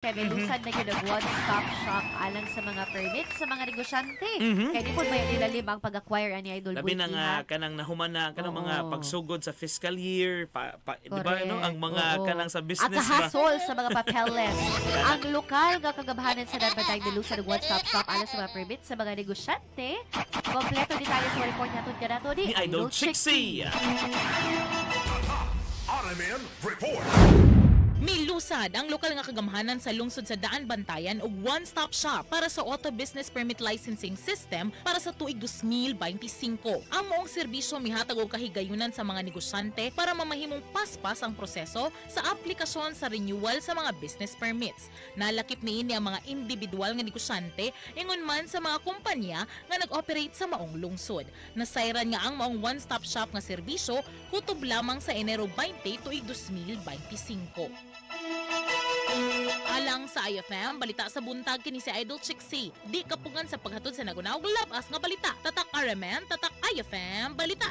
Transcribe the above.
Kay milusad na gyud ang one-stop shop alang sa mga permit sa mga negosyante. Kay di po may nilalim ang pag-acquire ani, Idol Labi na Bulky, nga ha? Kanang nahuman na kanang mga pagsugod sa fiscal year pa, di ba, no, ang mga kanang sa Ang business ba. Kahasol sa mga papeles. Ang lokal nga kagamhanan sa Daanbantayan milusad og one-stop shop alang sa mga permit sa mga negosyante. Kompleto detalye sa report naton kanato ni ni Idol Chixie. RMN Report. Milusad ang lokal nga kagamhanan sa lungsod sa Daanbantayan og one-stop shop para sa Auto Business Permit Licensing System para sa tuig 2025. Ang maong serbisyo mihatag og kahigayunan sa mga negosyante para mamahimong paspas ang proseso sa aplikasyon sa renewal sa mga business permits. Nalakip niini ang mga individual nga negosyante ingon man sa mga kumpanya nga nag-operate sa maong lungsod. Nasayran nga ang maong one-stop shop nga serbisyo kutob lamang sa Enero 20 tuig 2025. Alang sa IFM, balita sa buntag, kini si Idol Chixie. Di kapungan sa paghatod sa nagunaw labas nga balita. Tatak RMN, tatak IFM, balita.